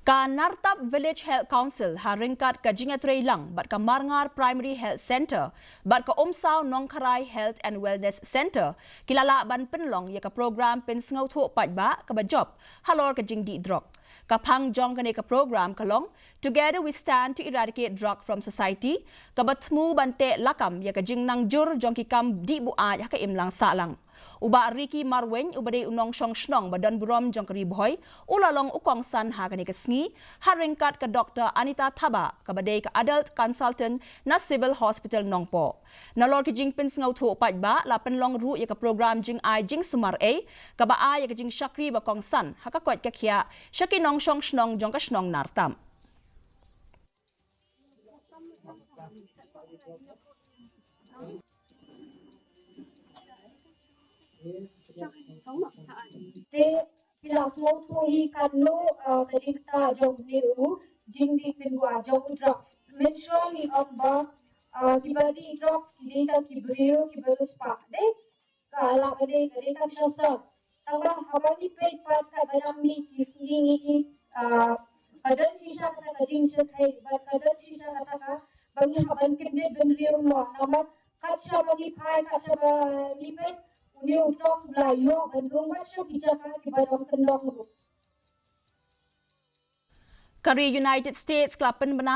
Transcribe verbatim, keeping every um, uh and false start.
Ka Nartap Village Health Council ha ryngkat ka Jingïatreilang bad ka Marngar Primary Health Centre bad ka Umsaw Nongkharai Health and Wellness Centre ki la lah ban pynlong ïa ka program pynsngewthuh paidbah kaba jop halor ka jingdih drok. Ka phang jong kane ka program ka long Together We Stand to Eradicate Drug from Society, kaba thmu ban teh lakam ïa ka jingnangjur jong ki kam dih buaid ha ka imlang sahlang. U Bah Ricky Marwein, uba dei u nongshong shnong ba don burom jong ka Ri Bhoi, u la long u kongsan ha kane ka sngi ha ryngkat ka Doktor Anita Thabah, kaba dei ka Adult Consultant na Civil Hospital Nongpoh. Nalor ki jingpynsngewthuh paidbah, la pynlong ruh ïa ka program jingai jingsumar ei, kaba ai ïa ka jingshakri ba kongsan ha ka koit ka khiah sha ki nongshong shnong jong ka shnong Nartap. Te phi la sngewthuh hi katno, uh, ka jingktah jong une u jingdih pynwah jong u drugs. Mynshuwa ngi ong ba, uh, kiba dih drugs ki dei tang ki briew kiba riewspah, dei? Ka la ka dei, ka dei ka shisha. Tang ba haba ngi peit pat katba dang mih ki sngi ngi i, ah, ka don shisha kata ka jingshyrkhei, bad ka don shisha kata kaba ngi hap ban kyndit bynriew mo. Namar kat shaba ngi phai, kat shaba ngi peit, une u drugs u la ïoh ban rung bad sha ki jaka kiba don kyndong ruh. Ka ri United States ka la pynbna